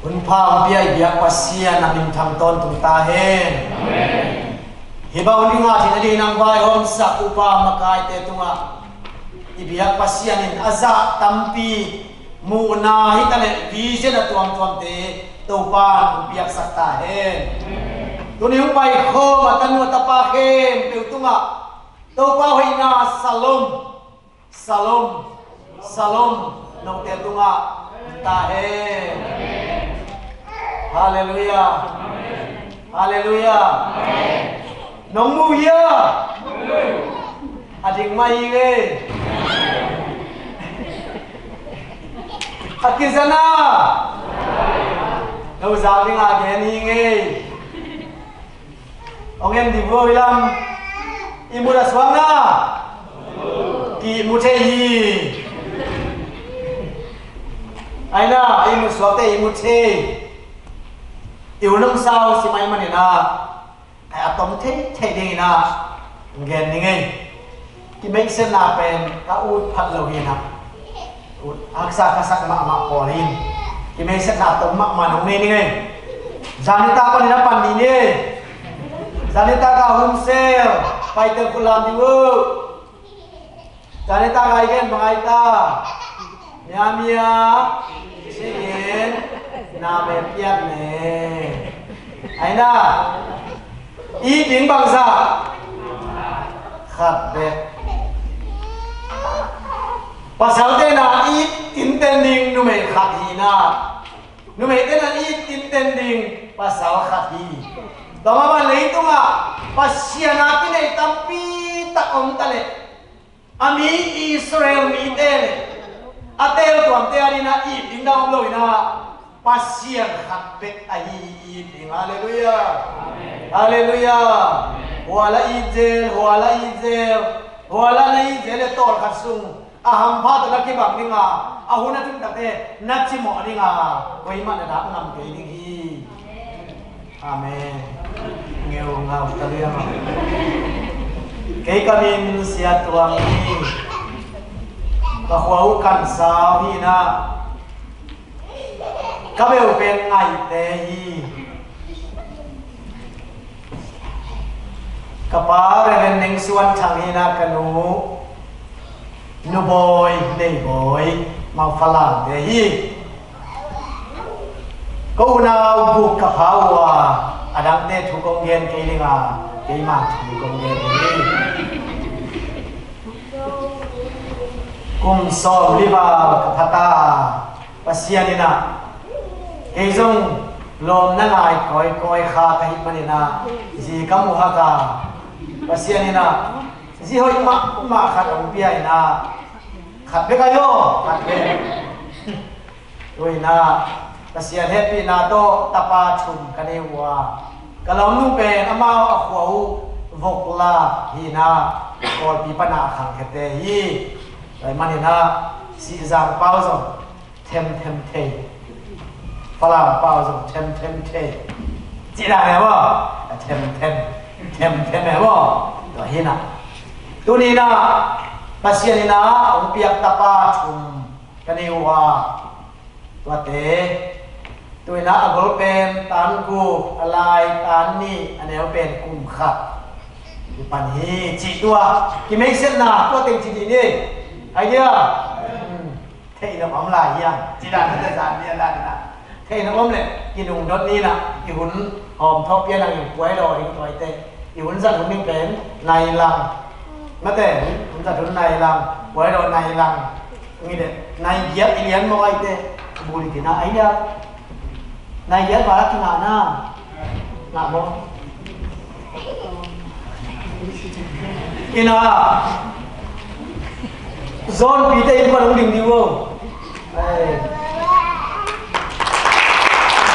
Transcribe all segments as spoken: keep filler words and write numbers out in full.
Hun pha hong pia i biak Pasian na min thang tawntung ta hen. Hih bang hun i ngah theihna dingin hong vaihawmsak upa makaite tungah i biak Pasian in a zah tampi, muhna hi taleh vision a tuamtuamte Topa in hong piaksak ta hen. Tuni hong paikhawm a tanu a tapa khempeuh tungah Topa hoihna Shalom, Shalom, Shalom note tungah ta hen. Halleluiah. Halleluiah. Nong mu hia? A ding mah hi ngei. A kizana. No zau ding a gen hi ngei. Hong en dih vo hi lam. I mut a suakna kihmu thei hi. Aina, i mut suakte i mu thei. I hun hong sau si mai maninah, a tom thei thei dinginah gen ni ngei. Kimeihsetna pen ka ut phat lo hinah, ut haksa ka sak mahmah pawl in kimeihsetna tom mahmah nong nei ni ngei. Zanitak panin a pan ni ni. Zanitak a hun sel, paite khulam di uh. Zanitak a i gen bang ai ta. Miamia cikin na me piat ne. Aina. It ding bangzah? Khat bek. Pasalte na it tinten ding numei khat hi na. Numeite na it tinten ding pasal khat hi. Tua mah bang leitungah Pasian a kinei tampi tak om ta leh, a mi Israel mite le a teltuamte a dinah it ding dang om lo inah, Pasian khat bek ahi i it ding. Halleluiah. Halleluiah. Hua la it zel, hua la it zel, hua la na it zel le tawlkhat sung a hampha tawh na kibang dinga, a hun a tun takte na cimawh dinga, koimah na dak ngam kei ding hi. Amen. Ngeu ngau ta liang. Kei ka min Sia Tuang hi. Ka khua uh Kansau hi na. Ka beu pen Ngaihte hi. Ka pa Reverend Neng Suan Thang hi na, ka nu Nu Bawi, Nei Bawi, Mang Falam te hi. Ko unau buk ka pha uh a, a dangte thu kong gen kei ding a, keima thu kong gen kei ding. Kum sawm li val ka pha ta a, Pasian in ah kei zong lawmna ngai kawikawi kha ka hih manin ah, zi ka mu hak a, Pasian in ah zi hoih mahmah khat hong pia in ah, khat bek ahi aw, khat bek. Tu in ah Pasian hehpihna tawh tapa thum ka nei uh a, ka lawmnu pen amau a khua uh Vokla hi in ah, Kawlpi pan a khangkhete hi. Tua ahih manin ah Sihzang pau zong themthem thei. Falam pau zong themthem thei. Cih dan e maw? A themthem, themthem e maw? Tua hi in ah, tuni in ah Pasian in ah hong piak tapa thum ka nei uh a, tuate, tu in ah a gol pen tan guk, a lai tan nih, a neu pen kum khat. I pan hi cih tua, kimeisiatna tua teng ci dih ni. Idea. Hmm. Theih nop om lai hiam? Ci dan na zan ni a dan na. Theih nop om le kinungdot ni na, i hun hawm thawh pian ang in puai law ding tuaite. I hun zat hun ding pen nai lang. Mate, hun zat hun nai lang, puai law nai lang. Ngi de, nai giat i lian mawk aite. Buli tina ai lia. Nai giat vala kingah na. Ngah maw? Ina. Zon pite in pan hong ding ding uh. Ai.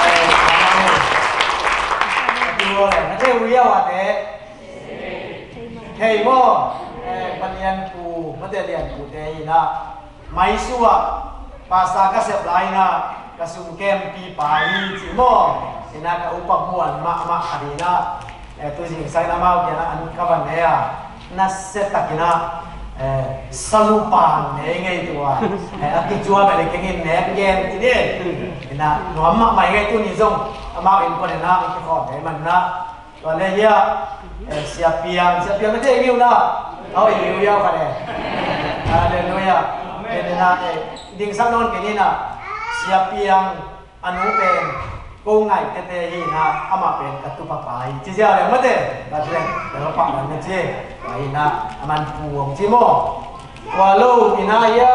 Ai, ai. Atu uh le, na thei uh hia ua te. Thei maw? Eh, Palianpu, mate Lianpute hi na. Maisuah, pastor ka sep lai in ah, ka sum kempi pa hi ci maw? Hi in ah ka upa muan mahmah khat hi in ah, eh, tu zingsang in amau kiang ah an ka van ne a, nasia tak in ah, Eh, salupan ne ngei tua. Eh, a kicuam le kengin nek gen ti di. Ina nuam mahmah ngei tuni zong amau in kon ina kikhawm ngei man na. Tua le hia, eh, Sia Piang, Sia Piang na te miu na. Au i miu yau ka le. Hallelujah. Ina, eh, ding sang non kengin na. Sia Piang a nu pen ko ngaih tete hi na, amah pen ka tupa pa hi. Ci ziau le mate, ka tulen, ka pa man na ci. Tua hi na, a man pu hong ci maw. Tua lo hi na hia,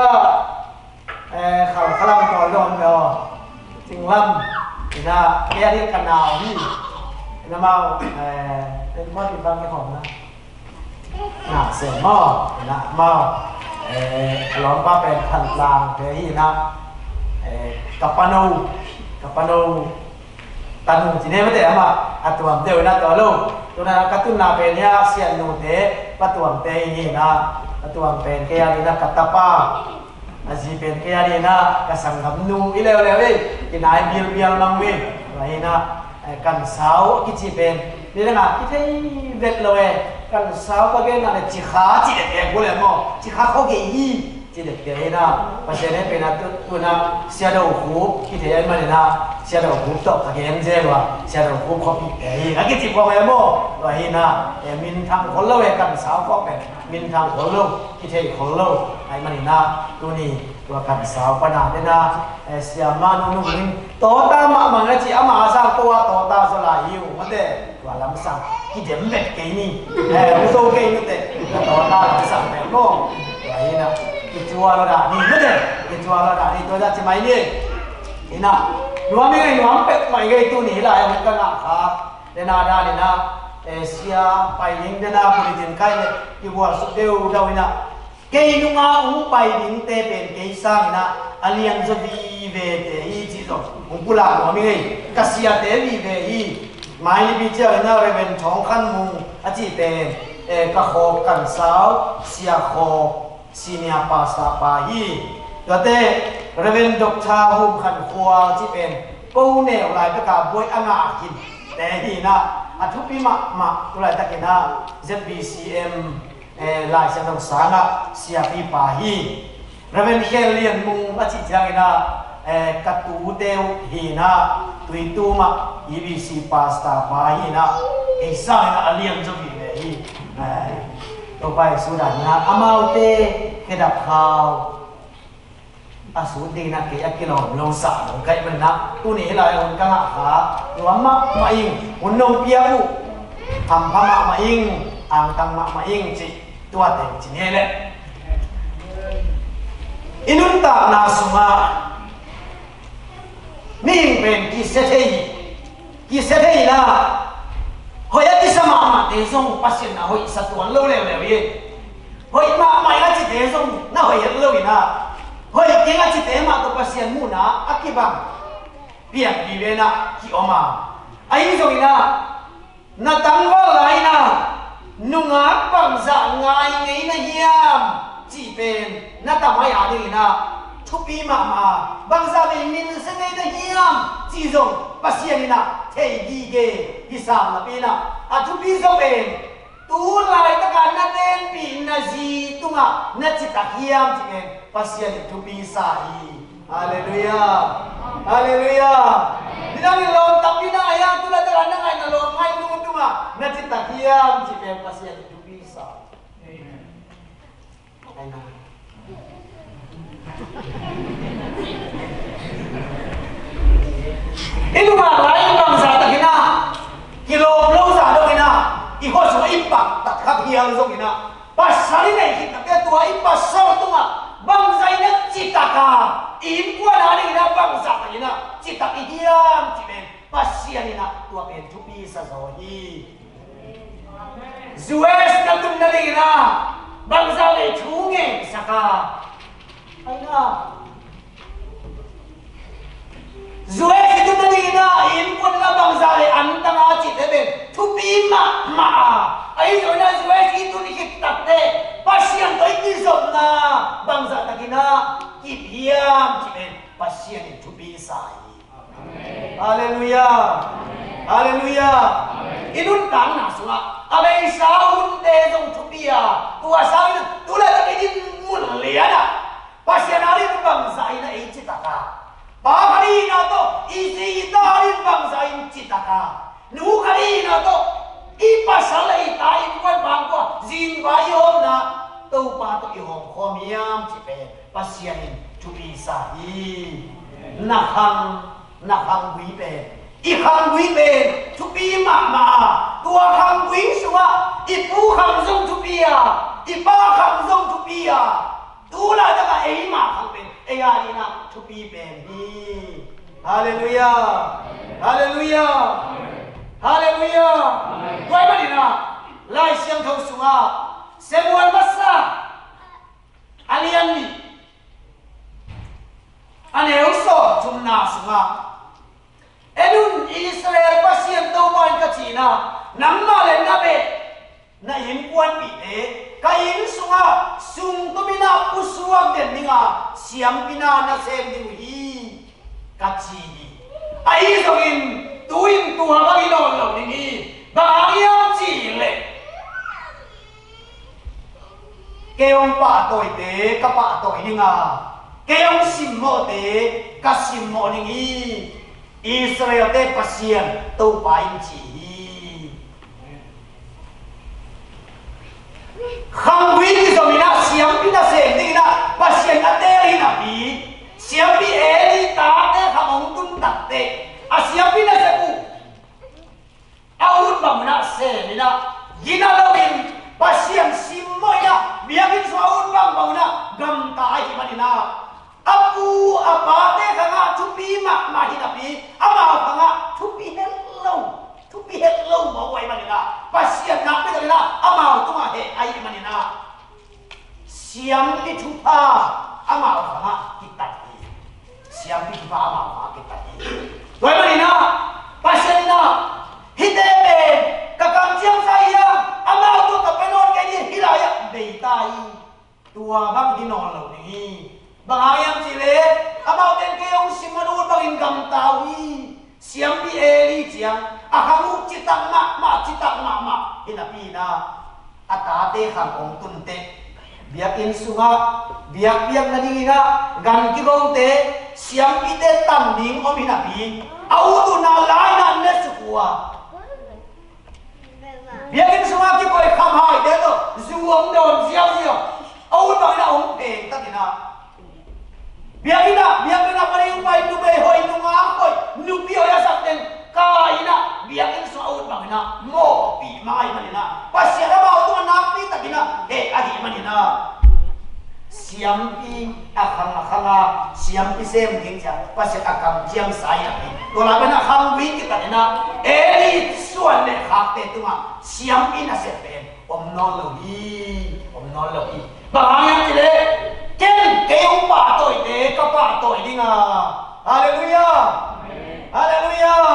eh, khal khalam tua lo hong lo. Cinglam hi na, kei a ding ka nau hi. Hi na mau, eh, pen maw ti bang ke hong na. Ngah sem maw, ngah maw. Eh, a lawmpa pen Thantlang te hi na, eh, ka pano, ka pano tanu ci ne mate amah, a tuam deuh na tua lo. Tuna ka tunna pen hia Sian nu te, pa tuam te hi na, pa tuam pen kei a hi na ka tapa. A zi pen kei a dina ka sanggamnu i leuleu ei, kinai bialbial mang mi. Tua hina, eh, Kansau a kici pen ni danga kithei vet lo e. Kansau ka genna le Cikha ci dek e, kule maw, Cikha khuagei hi ci dek e hina. Pasian e pen a tu, tuna Sia Do Khup kithei a i manina, Sia Do Khup tawh ka gen zel ua, Sia Do Khup khuapi te hi a kici pawng e maw. Tua hina, eh, minthang khol lo e, Kansau khuak pen minthang khol lo, kithei khol lo. Ai manina tuni tua Kansau pana dena, eh, siama nunu in tawta mahmah na ci ama a sang ko a tawta zaw lai hi uh mate. Tua lamsang kidem bet kei ni. Eh, u zo kei nute. Tawta lamsang bet maw. Tua hina kicua lo dah ni mate. Kicua lo dah ni tua dah ci mai ni. Hina nuam i ngei nuam pek mai ngei tuni hi lai a hun ka ngah kha. Dena dan ina, eh, sia pai ding dena bulletin kai le kibual suk deuh deuh ina. Kei nunga hong pai dingte pen kei sang ina a lian zaw vive te hi ci zong hong pulak nuam i ngei. Ka siate vive hi. Mai nipi ciang ina Reverend Thawng Khan Mung a ci pen, eh, ka khawk Kansau sia khawk Senior Pastor pa hi. Tuate Reverend Doctor Hum Khan Khua ci pen ko neu lai peka buai a ngah khin te hi na, a thupi mahmah tu laitak ina Z B C M, eh, Lai Siangtho sangah siapi pa hi. Reverend Khen Lian Mung a cih ciang ina, eh, ka tute uh hi na, Tuitum ah E B C Pastor pa hi na, ei sang ina a lian zaw vive hi. Eh, Topa Jesu dan ina amaute khedap khau a sut ding ina kei a kilawm lo sa lo kaih man ina tuni hi lai a hun ka ngah kha. Nuam mahmah ing, hun nong piak uh hampha mahmah ing, angtang mahmah ing cih tua teng ci ni leh. I nuntakna sungah mihing pen kisia thei hi. Kisia thei na, hoih a kisa mahmahte zong Pasian na hoihsa tuan lo leuleu hi. Hoih mahmah a cite zong na hoih het lo hi na, hoih keng a cite mah tawh Pasian muhna a kibang piang vive na ki-om a. Ahi zongin na, na tangval lai na nungak bangzah ngai ngei na hiam cih pen na tamai a dingin na thupi mahmah a. Bangzah vei minsia ngei na hiam cih zong Pasian in na thei gige hi sam napi na, a thupi zaw pen tu laitaka na tenpih na zi tungah na citak hiam cih pen Pasian in thupi sa hi. Halleluiah. Halleluiah. Nidang in lawm tampi na a hiam tu laitaka na ngaih na lawm ngaih nu tungah na citak hiam cih pen Pasian in thupi sa. Amen. I nungak lai in bangzah takin na kilawm lo zah dongin na i khua sungah i pak tak kha phial zongin na, pasal i neih khit takte tua i pasal tungah bangzah in na citak a, i innkuan a dingin na bangzah takin na citak i hiam cih pen Pasian in na tua pen thupi sa zaw hi. U S na tun nadingin ah bangzah vei thu ngensak a, ahi na, U S i tun nadingin ah i innkuan in ah bangzah vei antang a cihte pen thupi mahmah a, ahi zongin ah U S i tun khit takteh Pasian tawh i kizopna bangzah takin ah kip hiam cih pen Pasian in thupi sa hi. Halleluiah. Halleluiah. I nuntakna sungah A beisa hunte zong thupi a, tua sangin tu laitak i dinmun lianah Pasian a ding bangzah in a ei citak a, pa khat ihihna tawh i zi i ta a ding bangzah in citak a, nu khat ihihna tawh i pasal le i ta innkuan bangkua zingvai i omna Topa tawh i hawm khawm hiam cih pen Pasian in thupisa hi. Na khang, na khanggui pen, i khanggui pen thupi mahmah a, tua khanggui sungah i pu khang zong thupi a, i pa khang zong thupi a, tu laitakah eimah khang pen ei a dingin thupi pen hi. Halleluiah. Halleluiah. Halleluiah. Tua ahih maninah Lai Siangtho sungah Samuel masa a lian nih, a neu sawmthumna sungah, en un, Israel Pasian Topa in ka cihna, nangmah le na beh, na innkuanpihte ka inn sungah sungtuminah pusuak den dinga siampina na sem ding uh hi, ka ci hi. Ahi zongin tu-in tua bang hi nawn lo ding hi. Bang hang hiam cihleh, kei hong pahtawite ka pahtawi dinga, kei hong simmawhte ka simmawh ding hi, Israelte Pasian Topa in ci hi. Khanggui kizominah siampi nasem dinginah Pasian a teel hi napi, siampi Eli tate khang hong tun takteh a siampi nasep uh a ut bangunah seminah, gina loin Pasian simmawh inah biakinn sungah a ut bangbangunah gamta ahih maninah, a pu a pate khangah thupi mahmah hi napi, amau khangah thupi het lo, thupi het lo mawk uh ahih maninah, Pasian nakpi takinah amau tungah heh ahih maninah, siampi thupha amau khangah kitat hi. Siampi thupha amau khangah kitat hi. Tua ahih maninah Pasian inah, hihte pen ka kamciamsa hi a, amau tawh ka pia nawn kei ding hi, lai-ah bei ta hi. Tua bang hi nawn lo ding hi. Bang hang hiam cihleh, amaute in kei hong simmawh uh bangin gamta uh hi. Siampi Eli ciang a khang uh citak mahmah, citak mahmah hi napi inah, a tate khang hong tun teh, biakinn sungah biakpiak nadinginah gan kigote, siampite tan ding om hi napi, a ut uh na lai-in na suk uh a, biakinn sungah kikoih khamhaite tawh zu hong dawn ziauziau, a ut banginah hong peng takinah, biakinn ah, biakinn ah pali upai, numei hoih, nungak hoih, nupi hoih a sak teng kai-inah biakinn sungah a ut banginah mawhpih mai maninah, Pasian amau tungah nakpi takinah heh ahih maninah, siampi a khang a khanga siampi sem ding ciah Pasian a kamciamsa hi napi, tua lai banah khanggui kitatinah Eli suan le khakte tungah siampi nasep pen om nawn lo hi, om nawn lo hi. Bang hang hiam cihleh, ken kei hong pahtawite ka pahtawi dinga, halleluiah, halleluiah,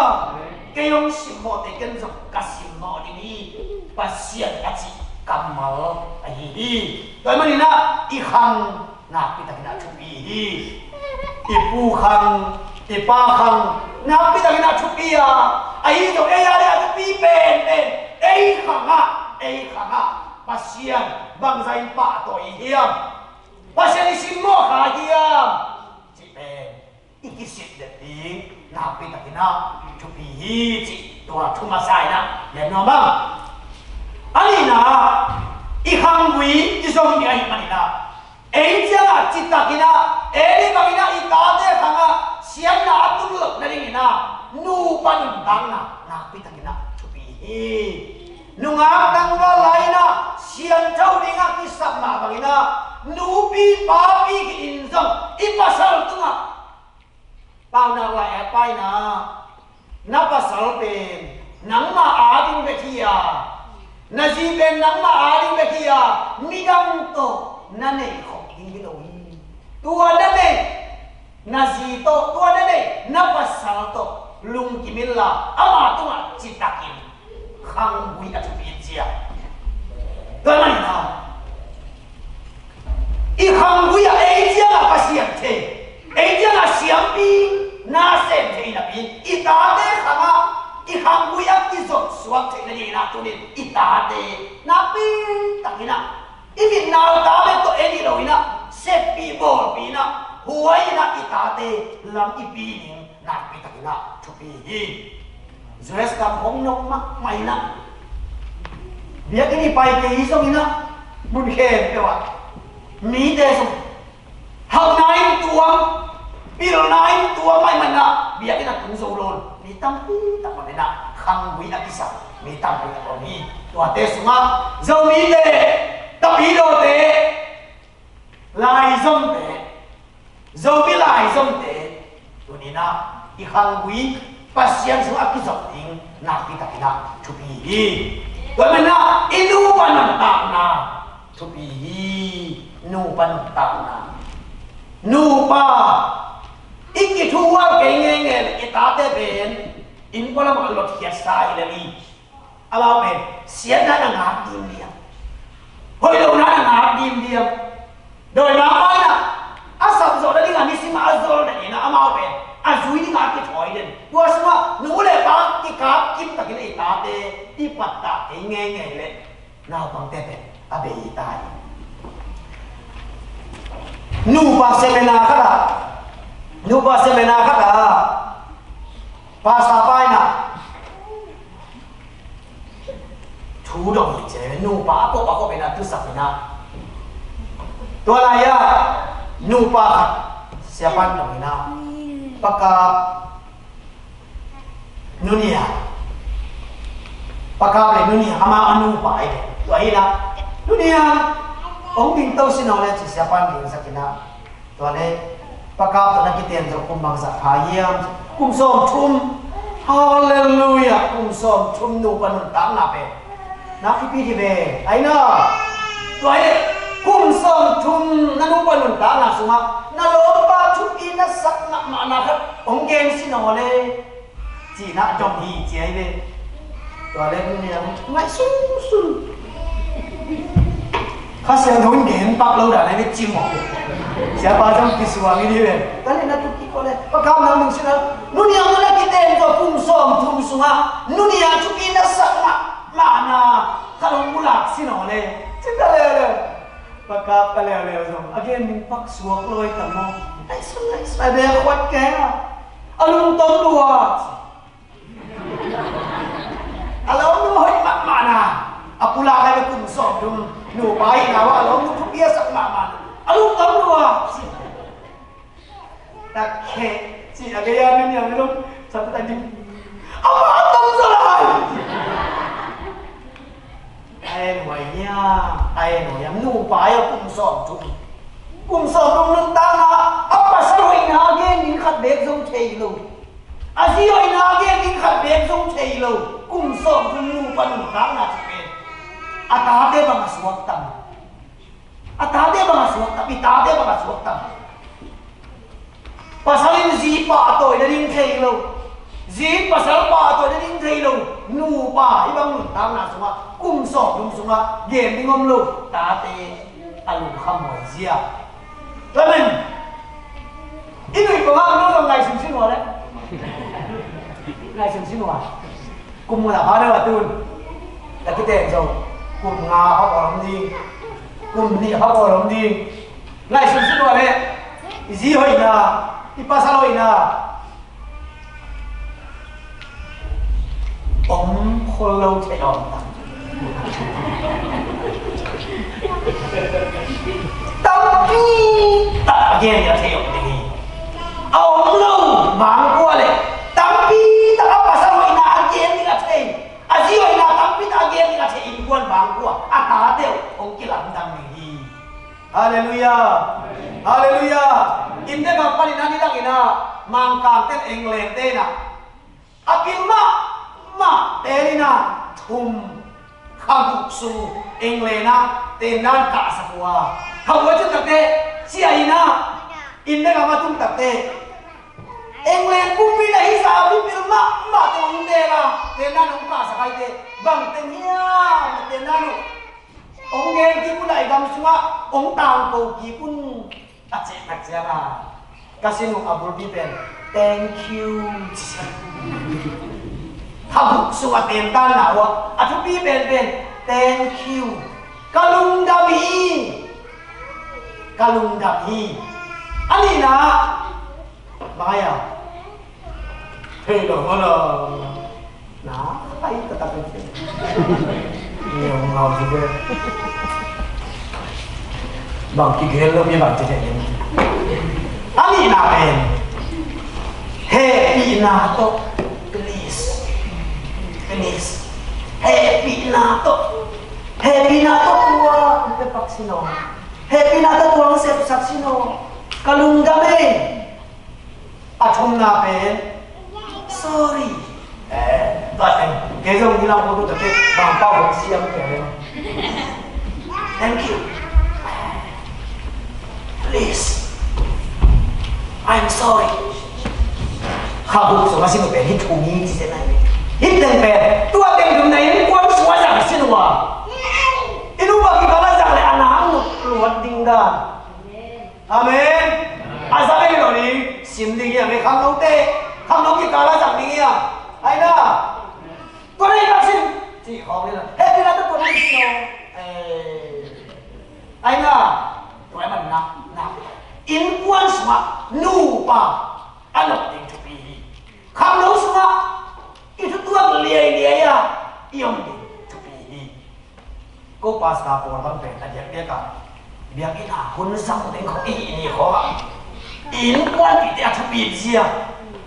kei hong simmawhte ken zong ka simmawh ding hi. Pasian a cih kammal ahi hi. Tua ahih maninah i khang nakpi takinah thupi hi. I pu khang, i pa khang nakpi takinah thupi a, ahi zong ei a dingah thupi penpen, ei khangah, ei khangah Pasian bangzah in pahtawi hiam, Pasian i simmawh kha hiam cih pen i kisitdet ding nakpi takinah thupi hi cih tua thu masa inah gen nuam ing. A nihna, i khanggui i zom ding ahih maninah, ei ciangah citakinah Eli banginah i tate khangah siatna a tung loh nadinginah nupa nuntakna nakpi takinah thupi hi. Nungak tangval lai-inah siangtho dingah kisap mah banginah nupi papi ki-in zong i pasal tungah, Paunak lai-at paina, na pasal pen nangmah ading bek hi a, na zi pen nangmah ading bek hi a, midang tawh na neih khop ding hi lo hi. Tua na neih, na zi tawh, tua na neih na pasal tawh lungkim inla, ama tungah citakin khanggui a thupi in ci a. Tua ahih manin a, i khanggui ah ei ciangah Pasian thei, ei ciangah siampi na sem thei napi, i tate khangah i khanggui a kizom suak theihna dingin ah tuni-in i tate nakpi takin ah i mitnau ta bek tawh en hi lo-in ah, seppih bawlpih in ah, huai in ah i tate lam i pi ding nakpi takin ah thupi hi. U S gam hong nop mahmah in ah, biakinn i pai kei zongin ah, mun khempeuh ah mite zong hauhna in tuang, pilna in tuang ahih manin ah, biakinn a tung zo lo mi tampi tak mah in ah, khanggui a kisa mi tampi tak om hi. Tuate sungah Zomite, Tapidawte, laizomte, Zomi laizomte, tuni-in ah i khanggui Pasian sungah a kizop ding nakpi takin ah thupi hi. Tua ahih manin ah i nupa nuntakna thupi hi. Nupa nuntakna, nupa i kithuhual kei ngeingei leh i tate pen innkuan lamah lotkhiatsa hi lel hi. Amau pen siatna na ngak ding diam, hoih lohna na ngak ding diam. Dawimangpa in ah a sapzawh nading a nisim a zol nading in ah amau pen a zui ding a kithawi den. Tua sungah nu le pa kikap kim takin i tate i pattah kei ngeingei leh naupangte pen a bei ta hi. Nupa seminar khat ah, nupa seminar khat ah pastor pa in ah thu dong hi ci-in, nupa a kop a kop in ah thusak in ah, tua lai-ah nupa khat siapa in dong in ah, Pa Kap, Nu Niang, Pa Kap le Nu Niang, amau a nupa hi ve. Tua hi in ah, Nu Niang, hong dingto sin aw leh ci, siapa in dingsak in ah. Tua leh Pa Kap tawh na kiten zo kum bangzah pha hiam? Kum sawmthum. Halleluiah, kum sawmthum nupa nuntakna pen nakpi hi ve. Ai na, tua hi leh kum sawmthum na nupa nuntakna sungah na lawmpa thupi na sak mahmahna khat hong gen sin aw leh, ci-in ah dong hi ci ahi ve. Tua leh Nu Niang ngaihsun sun. Kha Siangtho in gen pak lo dan ahi ve, ci mawk. Siapa zong kisuang hi ve. Tua leh na thu kik aw leh, Pa Kap nang ding sin aw. Nu Niang na kiten zo kum sawmthum sungah Nu Niang thupi na sak mahmahna khat hong pulak sin aw leh, ci ta leuleu. Pa Kap ta leuleu zong a gen ding pak suak lo hi ta maw. Ngaihsun, ngaihsun, a bek khuat kei a, a lungtom lua. A lawmnu hoih mahmahna a pulak ahi ve, kum sawmthum nupa hihna uah a lawmnu thupi a sak mahmahna a lungtom lua. Takheh, ci a gei a, Nu Niang zong sa ta ding. Amah a tom zaw lai. A en huai hiam, a en huai hiam, nupa hi a, kum sawmthum. Kum sawmthum nuntakna, a pasal hoihna a gen ding khat bek zong thei lo. A zi hoihna a gen ding khat bek zong thei lo. Kum sawmthum nupa nuntakna ci pen a tate bang a suak tam. A tate bang a suak tam, i tate bang a suak tam. Pasal in zi pahtawina ding thei lo, zi in pasal pahtawina ding thei lo. Nupa hih bang nuntakna sungah, kum sawmthum sungah gen ding om lo. Tate a lungkham huai zia. Amen. I nuih pongah nu zong ngaihsun sin ua le. Ngaihsun sin ua. Kum mun a pha deuh a tun, na kiten zo. Kum nga a pha bawl om ding, kum nih a pha bawl om ding. Ngaihsun sin ua le. I zi hoihna, i pasal hoihna om khol lo thei om ta. Tampi tak a gen ding a thei om ding hi. A om lo bang kua le, tampi tak a pasal hoihna a gen ding a thei, a zi hoihna tampi tak a gen ding a thei innkuan bang kua, a tate uh hong kilamdang ding hi. Halleluiah. Halleluiah. India gam panin a nidangin ah Mangkangte in, Englandte in ah, a pil mahmah telinah thum, kha guk sung England ah tenna hong kahsak uh a, kha guk a tun takteh, ciah in ah India gam a tun takteh, England kumpi na hizah a mipil mahmahte hong teel a, tenna hong kahsak ahih teh, bang teng hiam na tenna uh hong gen kik uh, lai gam sungah hong tangko kik un. A cih tak ciangin ka sin uh a bulpi pen, "Thank you," ci. A guk sungah tentanna uh ah a thupi penpen, thank you. Ka lungdam hi. Ka lungdam hi. A nihna, bang ai a, thei lo maw lo. Na ai ka tak ni. Ni hong ngau ci ve. Bang kigel lo mi bang ci thei ni. A nihna pen, hehpihna tawh, please. Please. Hehpihna tawh. Hehpihna tawh tua hong pepak sin aw. Hehpihna tawh tua hong sepsak sin aw. Ka lungdam ei. A thumna pen, sorry. Eh, tua pen, kei zong hi lam ko tu ta te, bang pau hong siam kei le. Thank you. Please. I'm sorry. Kha guk sung a sin uh pen hi thum hi ci se nai. Hi teng pen, tua teng thum na innkuan sung a zang sin uh a. Inn upa kikal a zang le a nang uh luat ding dan. Amen. A zang hi lo ding, sim ding hi a, khangnote, khangno kikal a zang ding hi a. Ai na. Tua ding hi a sim. Ci khawng hi lo. Hehpihna tawh tua ding hi lo. Eh. Ai na. Tua ai man na, na. Innkuan sungah nupa a nop ding thupi hi. Khangno sungah i thutuak liailiai a i om ding thupi hi. Ko pastor pawl bang pen a diakdiak a biakinn a hun zang ding khawng i hih ni khawng a, innkuanpihte a thupi zia.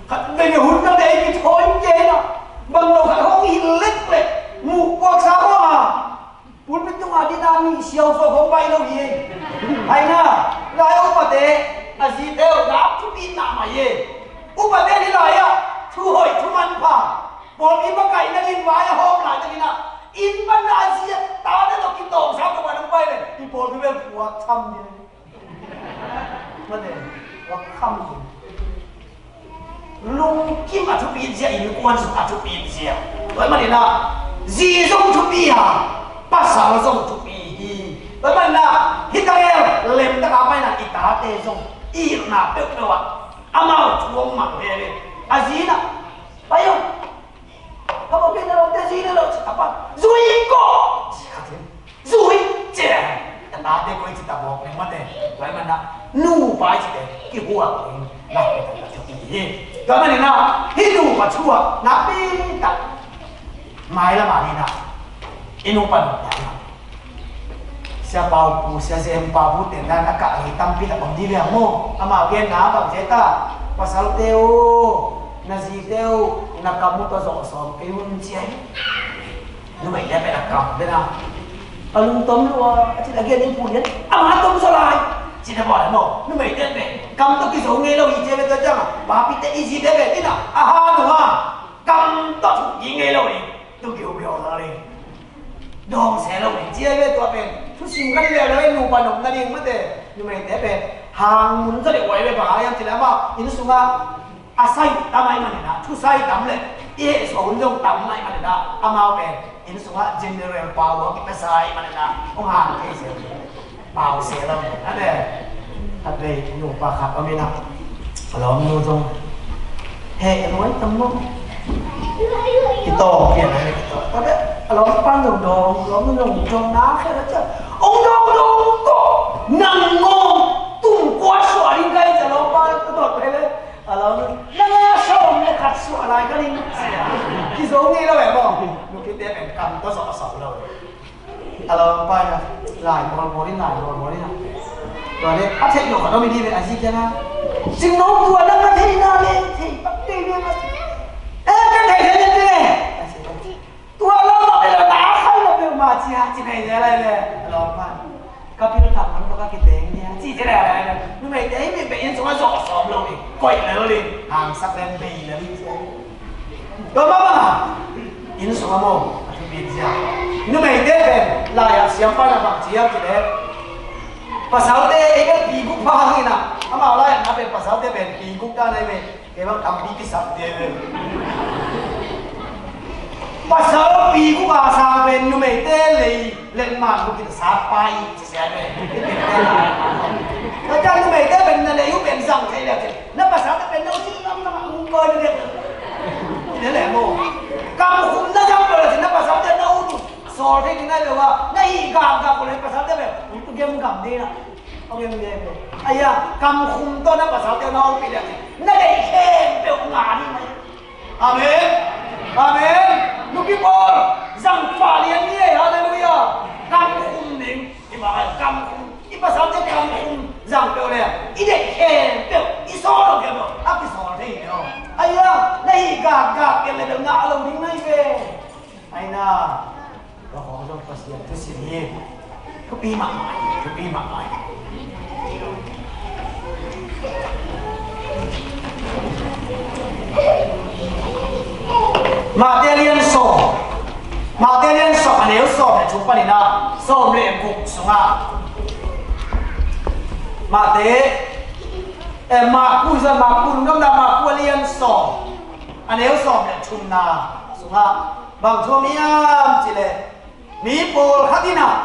Khat vei hun zang ding i kithawi kei na, bang lo khat hong hi leklek, muh puaksa khawng a, pulpit tungah ding a mi siau suak hong pai lo hi. Hai na, lai upate, a zite uh na thupi mahmah hi. Upate ni lai ah thu hoih thu manpha, pawlpi makaihna ding vai a hawm laitakin ah, inn pan a zi a tate tawh kitawngsa tawh pan hong pai le, i pawlpi bel puak tham ding. Mate, puak tham ding. Lungkim a thupi zia, innkuan zong a thupi zia. Tua ahih manin ah zi zong thupi a, pasal zong thupi hi. Tua ahih manin ah hih tak el lemtak a paina i tate zong i hilhna peuhpeuh ah amau thu hong mang ve ve. A zi in ah, pai o, ka mawk in a lawmte zui in a lo ci, a pa zui ko ci kha thim. Zui ciang a tate koi ci ta mawk leng mate. Tua ahih manin ah nupa i cite kihuak ding nakpi tak a thupi hi. Tua ahih manin ah hih nupa thu ah nakpi tak mailam ah ni in ah i nupa nop ni in ah Sia Pau Pu, Sia Jem Pau Pu ten dan a kah hi tampi tak om dih liang maw. Amau genna bang ci ta, pasalte uh, na zite uh na kam uh tawh zawh sawm kei un ci a hi. Numeite pen a kam pen a, a lungtom lua a cin a gen in pu lian, a ma tom zaw lai. Cin a bawl maw, numeite pen kam tawh kizo ngei lo hi ci a ve tua ciang a, papite i zite pen in a, a ha tua kam tawh thuk ngei lo hi. Tu kiu kiu lo hi. Dawng se lo hi ci a ve tua pen, thusim kan liau lo hi, nupa nopna ding mate, numeite pen hang mun zaw le uai ve bang a hiam ci le amah inn sungah a sai tam ahih manin ah, thu sai tam le i hehsuah hun zong tam ahih manin ah, amau pen inn sungah general power kipia sa ahih manin ah hong hang thei se, pau se lo. A le, a le, nupa khat om in ah, a lawmnu zong heh nuai tam maw. Kitawng pian a, kitawng, a le, a lawmpa zong dawng, lawmnu zong dawng na khe la ciah, ong dawng dawng ko, nang ngawng tum kua suah ding ka hi ci a, lawmpa ka dawt pai le. A lo, nang a sawm le khat suah lai ka ning. Kizo ngei lo e maw. Nupite pen kam tawh zawh a sawm lo. A lo, pa na, lai bawl bawl in, lai bawl bawl in. Tua le a theih lo khat om i dih ve, a zi kiang a, Cing no tua nang ka theihna le thei pak kei ve maw. Eh, ka thei thei le. Tua lo ma pe lo, ta khai lo pe ma ci a, ci phei le lai le. A lo, pa. Ka pil tak man ka kiteng nia ci ci le lai le. Numeite hi mi pe inn sung a zawh sawm lo hi. Koih lel hi. Hangsak lem bei lel hi ci. Tua mah bang a inn sung a maw a thupi zia. Numeite pen lai a siampa na bang ci hiam ci le, pasalte ei bel pi guk pha hang in a, amau lai a na pen pasalte pen pi guk ta nai ve. Kei bang tampi kisap te ve. Pasal pi guk a sang pen numeite lei letman guk in sat pai ci sia ve. Ka numeite pen na lei uh pen zang thei le ci. Na pasal te pen na uh ci lam lam a ung koi le le. Ci le le mo. Kam Gam gam ko le pasal te be, ong tu gem gam de na. Ong gem de be. Aya, kam khum to na pasal te na ong pi le. Na dei khempeuh nga ni mai. Amen. Amen. Nupi pawl, zang pah lian ni e, halleluiah. Kam khum ding, i bang ai kam khum, i pasal te kam khum zang peuh le, i deih khempeuh, i sawl lo khempeuh a kisawl thei hi lo. Aia, na hih gakgak kei le bel ngah lo ding na hi ve. Aina. Ka khawng zong Pasian thusim hi. Thupi mahmah hi, thupi mahmah hi. Matthai lian sawm, Matthai lian sawm a neu sawm le thum panin ah sawm le guk sungah, Matthai, eh, Marku, Marku, Lungdamna Marku a lian sawm a neu sawm le thumna sungah bang thu om hiam cih leh, mi pawlkhat in ah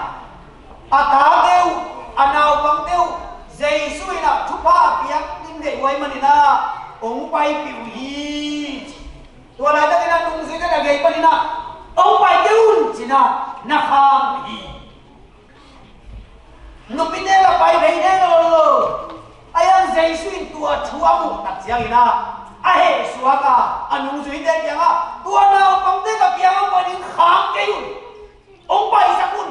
a tate uh, a naupangte uh Jesu in ah thupha a piak ding deih uh ahih manin ah hong paipih uh hi. Tua laitakin ah nungzuite na gei panin ah hong pai kei un ci-in ah na khang uh hi. Nupite la pai thei ngei lo lo. Ahi hang Jesu in tua thu a muh tak ciangin ah a hehsuak a, a nungzuite kiangah, tua naupangte ka kiangah hong pai ding, khang kei un, hong paisak un.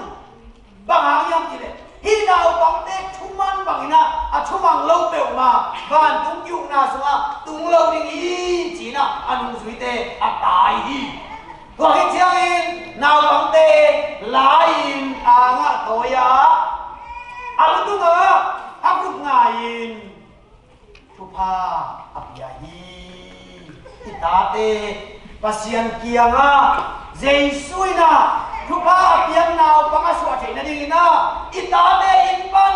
Bang hang hiam cih leh hih naupangte thuman bangin ah a thumang lo peuhmah vantung ki-ukna sungah tung lo ding hi ci-in ah a nungzuite a tai hi. Tua khit ciangin naupangte la-in angah tawi a, a lu tungah a khut ngai-in thupha a pia hi. I tate Pasian kiangah Jesu in ah thupha a piak naupang a suah theih nadingin ah i tate inn pan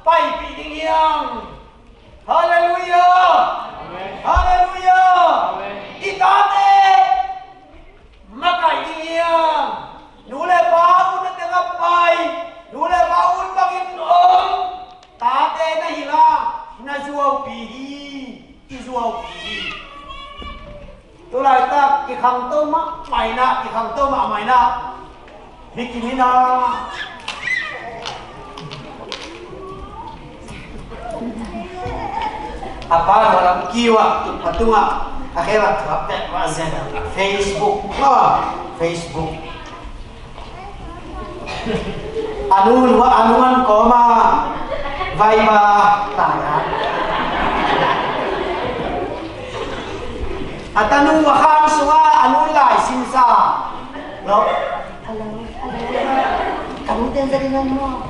paipih ding hi hang. Halleluiah! Halleluiah! I tate makaih ding hi hang. Nu le pa utna tengah pai, nu le pa ut bangin om, tate na hilh a, na zuaupi hi, i zuaupi hi. Tu laitak kikhangto mahmah in ah, kikhangto mahmah in ah, mi kim in ah, a pa na lam kiu ah, a tungah a khe va thuak pek va zen ah, Facebook, ah, Facebook. A nu, a nu an kawm a Viber tai a, a tanu a khang sungah a nu lai simsa lo. Hello, hello. Ka nu ten za ding a maw?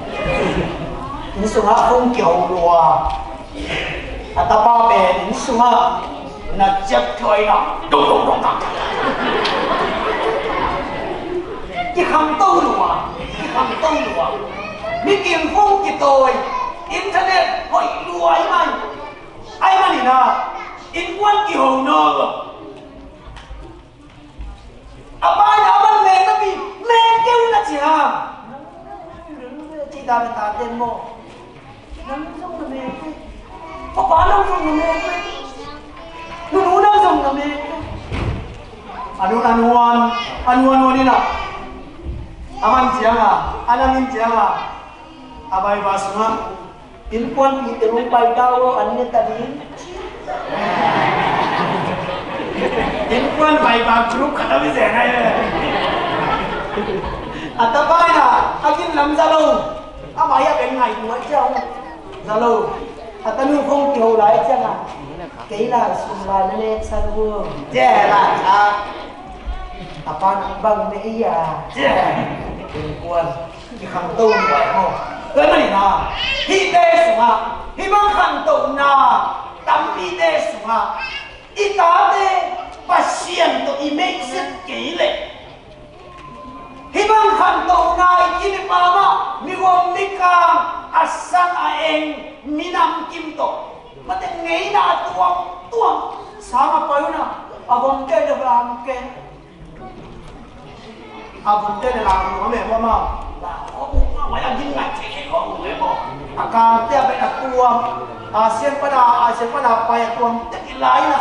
Inn sungah phone kiho lua. A tapa pen inn sungah na ciap thuai na dong dong dong dong. Kikhangto lua, kikhangto lua. Mi kim phone kitawi, internet hoih lua ahih man, ahih manin ah innkuan kiho nawn lo. A pa in a man mek napi, mek kei un a ci a. Cih dan a tate maw? Nang zong na mek kei. Papa nang zong na mek kei. Nunu nang zong na mek kei. A nu, a nuan, a nuan nuan in ah, a man ciang a, a nang in ciang a, a Viber sungah, innkuanpihte hong pai ta uh, an ne ta ding. Innkuan Viber group khat a mi zen ahi ve. A tapa in ah, a gin lam za lo. Amah hi a pen ngaihtuah ciang za lo. A tanu khong kiho lai ciang a, kei lai sum lai na neksan uh. Cia lai a. A pa in bang ne ei a. Cia. Innkuan. Kikhangto ni bai maw? Tua ahih manin ah, hihte sungah, hih bang khantohna tampite sungah, i tate Pasian tawh i meihset kei leh, hih bang khantohna i kim i pam ah, mihua mikang, a sang a eng, minam kim tawh, mate ngeina a tuamtuam, sang a pai un ah, a vom kei, a vam kei. A vumte le lang nuam e maw, maw. Lang nuam e maw, a gin ngai thei thei nuam e maw. A kangte a pen a tuam. Asian pana, Asian pana pai a tuam tek i lai na.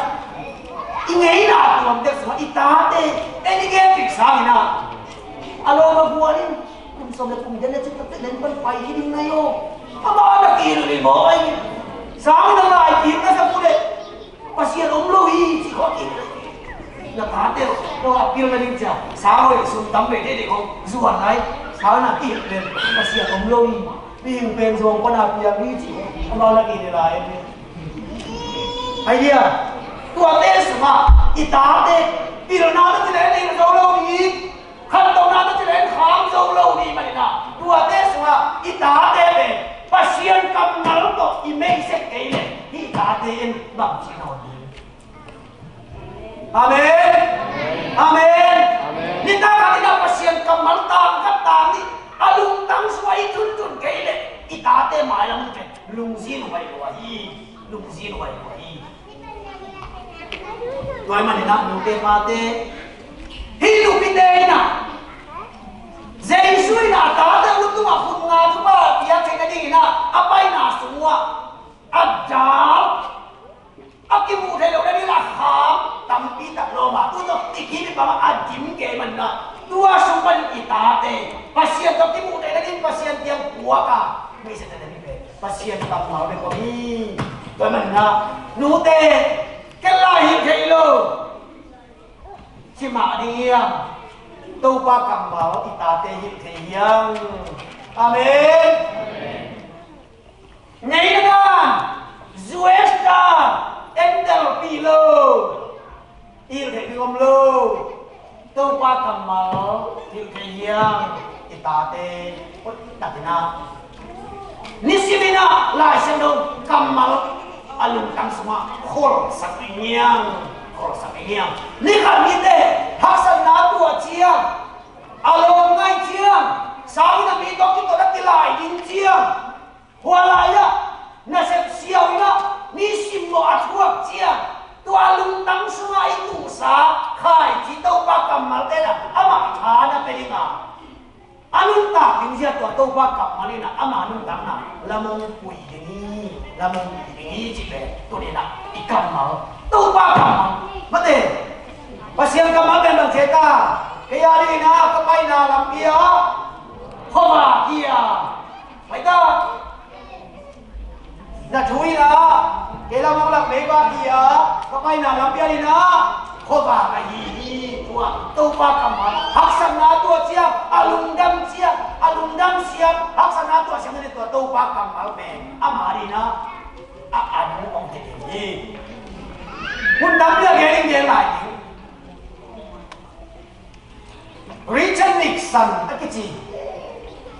I ngeina a tuam tek sungah i tate, en i gen tek sangin ah, a lawm a guan in kum Na kum den na cik tak len pan pai hi ding na yo. Ama na kihilh hi maw ai. Sang na lai kihilh na sa pule. Pasian om lo hi ci khawh kihilh. Na tate no a pil na ding cia. Sang hoi sum tam ve de de kong zuan lai. Sang na kihilh len Pasian om lo hi. Mihing pen zuang pan a piang hi ci. Ama na kihilh lai. Ai dia. Tuate sungah i tate pilna na ti len zo lo hi. Khantohna tawh ci leng kham zo lo ding manin ah, tuate sungah i tate pen Pasian kammal tawh i meisek kei leh hih tate in bang ci nawn ding? Amen. Amen. Amen. Nitak khat in ah Pasian kammal tang khat tang nih a lungtang sungah i tuntun kei leh i tate mailam pen lungzin huai lo ahi. Lungzin huai lo ahi. Tua ahih manin ah nute pate, hih nupite in ah Jesu in ah a tate uh tungah khut nga thupha pia theihna dingin ah a paina sung uh ah a dal, a kimuh theih loh nadingin a kham tampi tak lawm a, tu tawh i kim i pam a dim kei manin ah tua sung panin i tate Pasian tawh kimuh theih nadingin Pasian kiang puak a, meisek theih nading pen Pasian kammal bek om hi. Tua ahih manin ah nute, ken la hilh thei lo ci mah ding hiam? Topa kammal i tate hilh thei hiam? Amen. Ngeina dan, zues dan, entel pih lo, hilh theih ding om lo. Topa kammal hilh thei hiam? I tate hoih takin ah, nisimin ah Lai Siangtho kammal a lungtang sungah kholsak ding hiam? Kholsak ding hiam? Ni khat nite haksatna tuah ciang, a lawm ngaih ciang, sang in a mi tawh kitawh a kilai ding ciang, hua lai-ah nasep siau in ah mi simmawh a thuak ciang, tua lungtang sungah i tuhsa khaici Topa kammalte in ah amah tha na pia ding a, a nuntak ding zia tua Topa kammal in ah ama nuntakna lam hong pui ding hi, lam hong pui ding hi cih pen tuni in ah i kammal, Topa kammal mate. Pasian kammal pen bang ci ta? Kei a dingin ah ka paina lampi ah khuavak hi a, pai ta. Na thu in ah kei lam hong lak mei bak hi a, ka paina lampi a dingin ah khuavak ahi hi. Tua Topa kammal, haksatna tuah ciang a lungdam ciang, a lungdam siam, haksatna tuah siam na tua Topa kammal pen ama dingin ah a an hong thei ding hi. Hun tampi a gen in gen lai ding. Richard Nixon a kici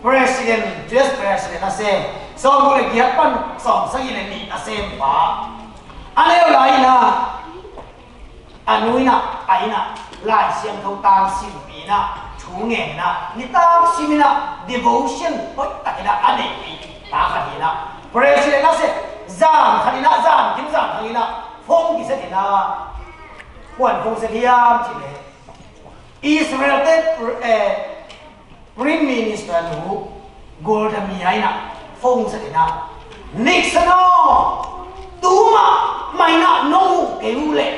President, U S President a sem, sawmguk le giat pan sawmsagih le nih a sem pa, a neu lai in ah, a nu in ah, a inn ah Lai Siangtho tang simpih in ah, thu ngen in ah, nitak sim in ah, devotion hoih tak in ah a neihpih pa khat hi in ah, President a sem, zan khat in ah, zan kim zan thang in ah phone kiset in ah, kuan phone set hiam cih leh Israel te, eh, Prime Minister nu Golda Meir in ah phone set in ah, Nixon aw, tu mahmah in ah nong huh kei uh leh,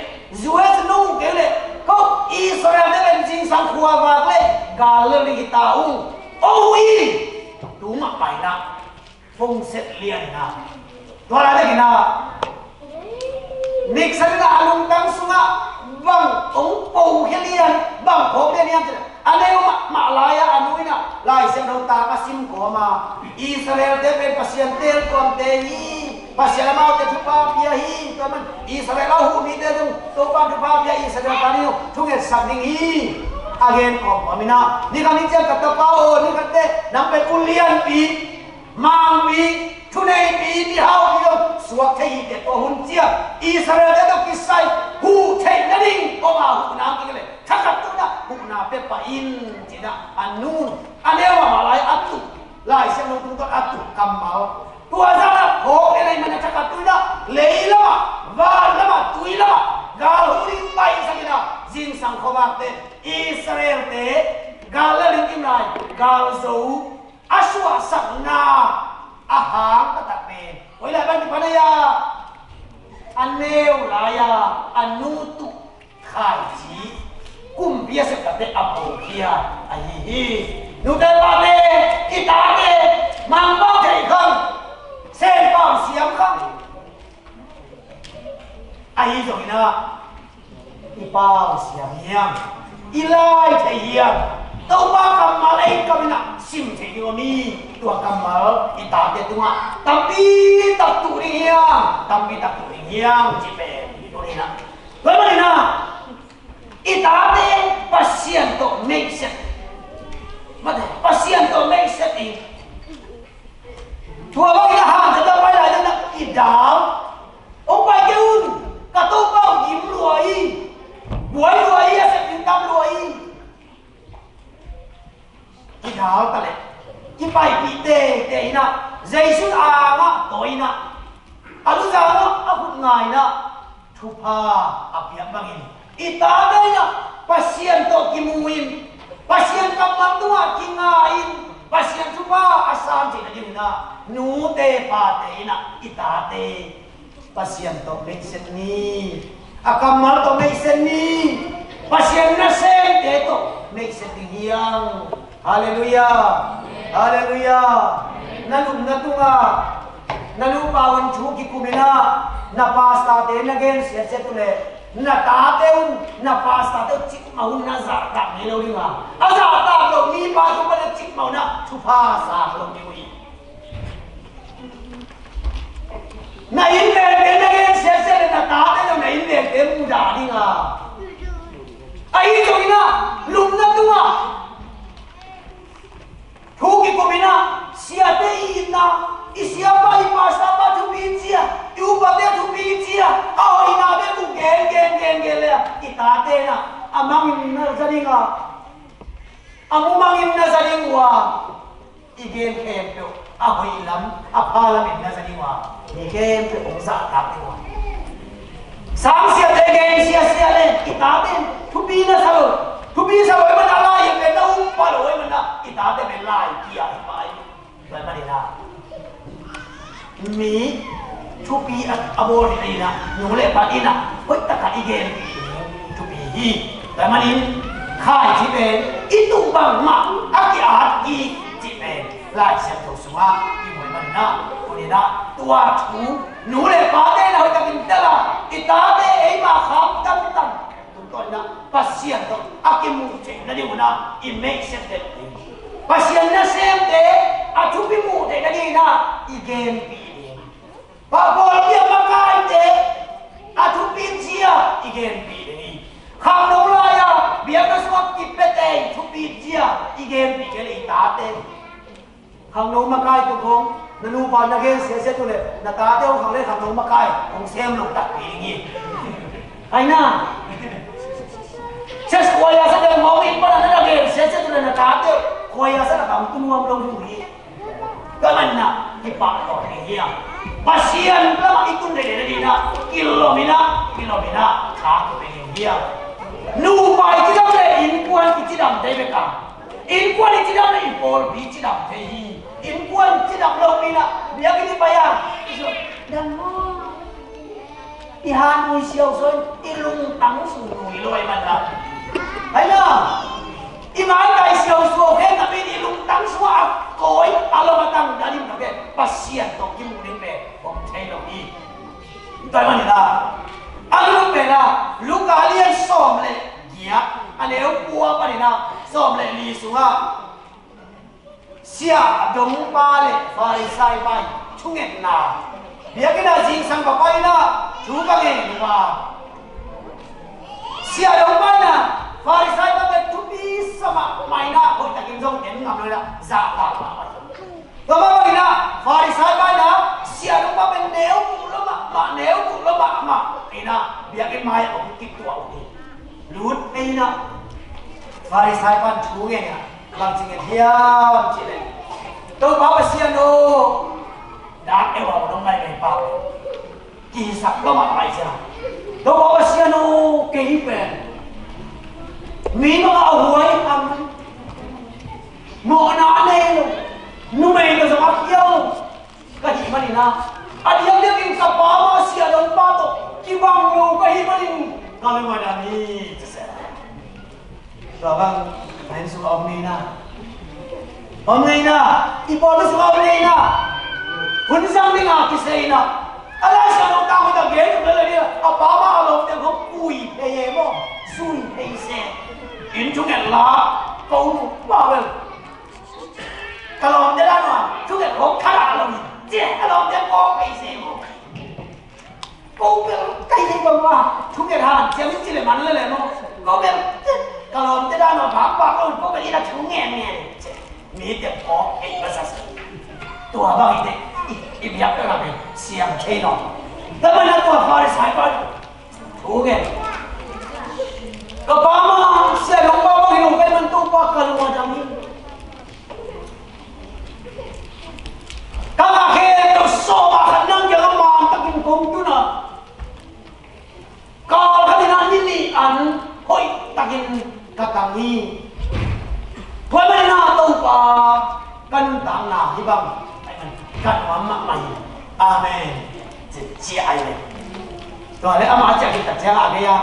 U S nong huh kei uh leh, ko Israel te pen zingsang khuavak leh gal lel ding hi ta ung. Oh, i tu mahmah in ah phone set lian in ah, tua lai takin ah Nixon in ah a lungtang sungah bang hong pokhia lian, bang phawk lian hiam cih leh, a neu mahmah lai-ah a nu in ah Lai Siangtho tang a sim kawm a, Israel te pen Pasian teeltuamte hi, Pasian amaute thupha pia hi, tua man Israel a huh mite zong Topa'n thupha pia, Israel tang in thungetsak ding hi, a gen kawmkawm in ah, ni khat ni ciang ka tapa aw, ni khat teh nang pen u lianpi, mangpi, thuneipi, mihaupi zong suak thei hi teh, tua hun ciang Israel te tawh kisai huh theih nading om a, huhna kik leh thakhat tu in ah huhna pia pah in ci in ah a nu in a neu mahmah lai a tuh, Lai Siangtho tungtawn a tuh kammal. Tua zan ah phawk lian ahih manin ah thakhat tu in ah lei lamah, van lamah, tui lamah gal huh ding paisak in ah zingsang khuavak teh Israel te gal lel ding kim lai, gal zo a suahsakna a hang taktak pen koi lai bang kipan ahi a, a neu lai-a a nu tuh khaici kumpi a septatte a pawlkhia ahi hi. Nute pate, i tate mangpau thei khang, senpau siam khang, ahi zongin ah i pau siam hiam, i lai thei hiam? Topa kammal ei kam in ah sim thei ding om hi. Tua kammal i tate tungah tampi tak tuh ding hiam, tampi tak tuh ding hiam cih pen i tuni in ah, tua manin ah i tate Pasian tawh meihset, mate, Pasian tawh meihset in, tua bangin a hangzat a pai lai ding na i dal. Hong pai kei un, ka Topa uh gim lua hi, buai lua hi, a sep ding tam lua hi. Kidal ta leh kipaipih teitei in ah, Jesu angah tawi in ah, a luzang ah a khut nga in ah, thupha a piak bangin i tate in ah Pasian tawh kimu in, Pasian kammal tungah kinga in, Pasian thupha a san theihna ding in ah nute pate in ah i tate Pasian tawh meihset ni. A kammal tawh meihset ni. Pasian nasemte tawh meihset ding hiam. Halleluiah. Halleluiah. Na nupna tungah na nupa un thu kikum in ah, na pastorte na gensiat siat uh leh, na tate un, na pastorte uh cikmah un na zahtak ngei lo ding a, a zahtak lo mipa tung pan a cikmah un ah thupha sak lo ding uh hi. Na innvengte na gensiat siat leh na tate zong na innvengte mudah ding a. Ahi zongin ah lupna tungah thu kikum in ah, siate i itna, i siapa, i pastorpa thupi cia, i upate thupi cia, a hoihna bek uh gen gen gen gen leh i tate in ah a mangin na za ding a, a mumangin na za ding uh a, i gen khempeuh a hoih lam, a pha lamin na za ding uh a, mi khempeuh hong zahtak ding uh a. Sangsiate gen siasia le i tate in thupi na sa lo, thupi sa lo ahih manin a lai in pen na um pah lo ahih manin a i tate pen lai kia hi pah hi. Tua ahih manin a mi thupi a, a bawl ding in a, nu le pa in a, hoih takin i gen thupi hi. Tua ahih manin khaici pen i tuh bangmah a ki-at kik cih pen Lai Siangtho sungah i mu ahih manin a, tuni in a tua thu nu le pate in a hoih takin tel a, i tate eima kham tantan tungtawn in a Pasian tawh a kimuh theih nading un a i meihset den ding. Pasian nasemte a thupi muh theih nading in a i genpih ding. Pawlpi a makaite a thupi zia i genpih ding hi. Khangno lai-a biakna sungah kipete thupi zia i genpih kei le i tate. Khangno makai tung khong na nupa na gen siasia tu le na tate hong khang le khangno makai hong sem lo takpi ding hi. Ai na. Ses kuaya sa deng hong in pana na gen siasia tu le na tate kuaya sa na bang tu nuam lo ding hi. Tua ahih manin a kipahtawi ding hi a, Pasian lamah i tun leh leh ding a kilawm in a, kilawm in a, tha kipia ding hi a. Nupa i cidam le innkuan i cidam thei bek a, innkuan i cidam le i pawlpi i cidam thei hi. Innkuan i cidam lopi in a biakinn i pai a, i sut dan maw? I han ui siausuau in i lungtang sung nui lo ahih manin a. Ai na, i maitai siausuau khempeuh in i lungtang sungah a kawi a lom a tang dan in ka pen Pasian tawh kimuh ding pen om thei lo hi. Tua ahih manin a, a nunung pen a Luka lian sawm le giat a neu kua panin a sawm le li sungah Siahdongpa le Farisaipa i thungetna. Biakinn ah zingsang ka pai in a thu ka ngen uh a, siahdongpa in a Farisaipa pen thupi sa mahmah in a, hoih takin zong en ngam lo in a zahtak mahmah. Tua mah bangin a Farisaipa in a siahdongpa pen neu buh lo mahmah, neu buh lo mahmah in a biakinn mai ah hong kituah uh hi. Lut ei in a Farisaipa in thu ngen in a bang ci ngen hiam cih leh, Topa Pasian aw, dak eu a dong ngaingai pa kihisak lo mahmah hi sia. Topa Pasian aw, kei pen mi bang a huai, a mawhna a nei lo, numei tawh zong a kia lo ka hih manin a, a diakdiakin ka pa mah siahdongpa tawh kibang lo ka hih manin ka lungnuam hi ci se. Tua bang na inn sung a om ni na, Om ngeina, i pawl sungah om ngeina, hun zang dingah kisei ina, a Lai Siangtho tangkona gen tuk lel a dia, a pa mah a lawmte khawng kui phei e maw, zui phei se. In thunget la, ko nu mah bel, ka lawmte dan mah thunget khawng kha la lo hi, cia a lawmte kawk phei se maw. Ko bel kai thei bang ma, thunget hanciam in ci le man le le maw. Ko bel, ka lawmte dan a bak bak lo, ko bel ina thungen ngen. Mite kawk ei masa sa. Tua bang i te, i, i biak bel a bel siam thei lo. Tua bang na tua Pharisai pa thungen. Ka pa ma, Sia Dong pa bang hi lo, kai man Topa ka lung a dam hi. Ka ngah khempeuh sawm ah khat nang kiangah man takin kong tun a, kal khat in ah ni nih an hoih takin ka tang hi. Tua ahih manin ah Topa ka nuntakna hih bang ka nuam mahmah hi. Amen. Ci, ci a hi ve. Tua leh amah ciah khit tak ciangah a gei a,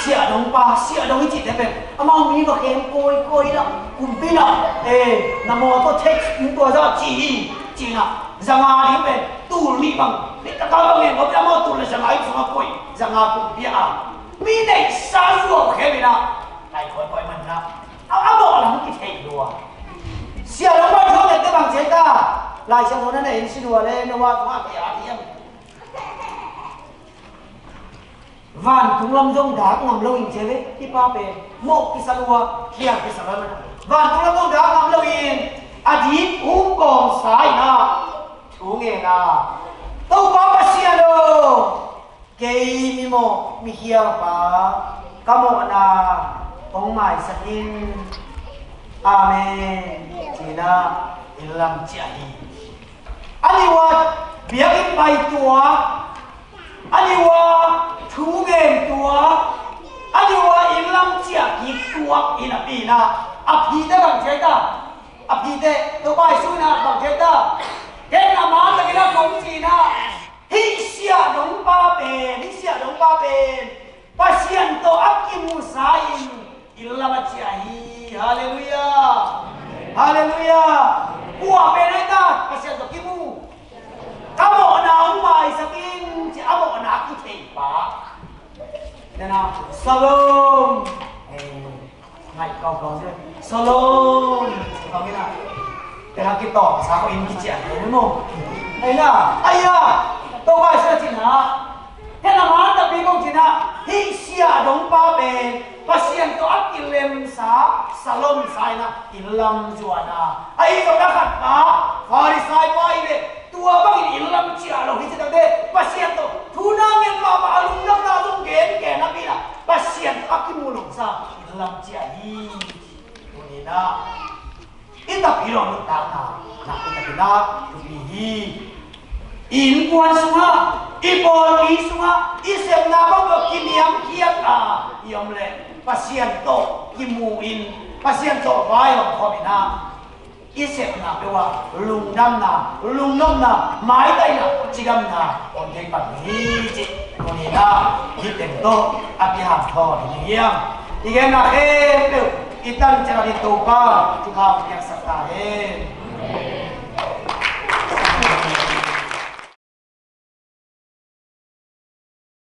Sia Dong pa, Sia Dong i cihte pen amau mi va khem kawikawi lah, kumpi lah, eh, na mawtaw thek in tua zah ci hi, ci-in ah, za nga ding pen tul nih bang, nih taka bang ngen, amau tul le za nga in sungah koih, za nga kumpi ah, mi neihsa zuau khem in ah, ai kawikawi man in ah, a, a mawh lam kithei lua. Sia Dong pa thu a ngette bang ci hiam ta, Lai Siangtho na na en sin uh leh, Noah thu a kei a hiam. Vantung lam zong dak ngam lo in ci ve, hih pa pen mawh kisa lua, khial kisa lua. Vantung lam zong dak ngam lo in, a dik um kawmsa in ah, thu ngen a, Topa Pasian aw, kei mimawh mikhial pa, ka mawhna hong maisak in. Amen. Ci-in ah inn lam ciah hi. A niuh a biakinn pai tuak, a niuh a thu ngen tuak, a niuh a inn lam ciah kik tuak hi napi in ah, a phite bang ci hiam ta, a phite, Topa Jesu in ah bang ci hiam ta, ken a man takin ah kong ci-in ah, hih Sia Dong pa pen, hih Sia Dong pa pen Pasian tawh a kimuhsa in inn lam a ciah hi. Halleluiah. Halleluiah. Kua pen ahi ta, Pasian tawh kimu, ka mawhna hong maisak in ci, a mawhna a kithei pa. Nena, Shalom. Eh, ngai kau kau se. Shalom. Kau ni na. Tena kitawng sa ko in kician ni mo. Ai na, ai ya. Topa Jesu cih na. Hih lam a takpi kong ci-in ah, hih Sia Dong pa pen Pasian tawh a kilemsa, salomsa in ah, inn lam zuan a. Ahi zongin a khat pa, Farisai pa hi ve, tua bangin inn lam ciah lo hi ci takte, Pasian tawh thu na ngen mahmah a, lungdamna zong gen gen napi in ah, Pasian tawh a kimu lungsa inn lam ciah hi. Tuni in ah, i takpi lo nuntakna, nakpi takin ah thupi hi. I innkuan sungah, i pawlpi sungah, i sepna bang tawh kiniamkhiat a i om leh, Pasian tawh kimu in, Pasian tawh vaihawm khawm in ah, i sepna peuh ah lungdamna, lungnopna, maitaina, cidamna om thei pan hi cih tuni in ah hih teng tawh a kihanthawn hi hiam. I genna khempeuh i tan ciangin Topa thupha hong piaksak ta hen.